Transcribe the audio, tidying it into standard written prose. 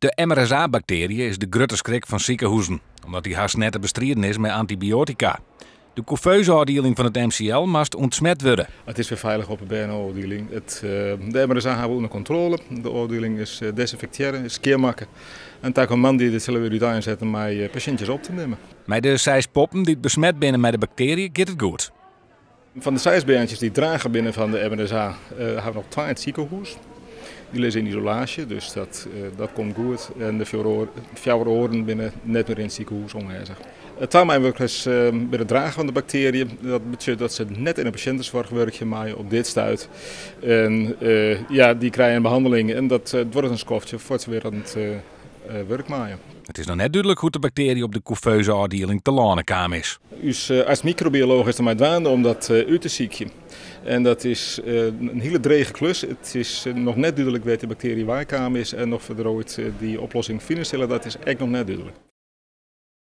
De MRSA-baktearje is de grutte skrik fan sikehuzen, omdat dy hast net te bestriden is mei antibioatika. De kûveuse-ôfdieling fan it MCL moast ûntsmet wurde. It is wer feilich op de berne-ôfdieling. De MRSA hawwe we ûnder kontrôle. De ôfdieling is desinfektearre, is skjinmakke. En takom moandei sille we úteinsette mei pasjintjes op te nimmen. Mei de seis poppen dy't besmet binne mei de baktearje giet it goed. Fan de seis berntsjes dy't drager binne fan de MRSA hawwe we noch twa yn it sikehûs. Dy lizze yn isolaasje, dus dat, dat komt goed. En de fjouwer oaren binne net mear yn it sikehûs oanwêzich. Twa meiwurkers binne drager fan de baktearje. Dat betsjut dat se net yn de pasjintesoarch wurkje meie op dit stuit. En ja, dy krije in behanneling en dat duorret in skoftsje foar't se wer oan it wurk meie. It is noch net dúdlik hoe't de baktearje op de kûveuze-ôfdieling telâne kaam is. Us arts-mikrobiolooch is dermei dwaande om dat út te sykjen. En dat is in hiele drege klus. It is noch net dúdlik wêr't de baktearje weikaam is en oft we der oait dy oplossing fine sille, dat is ek noch net dúdlik.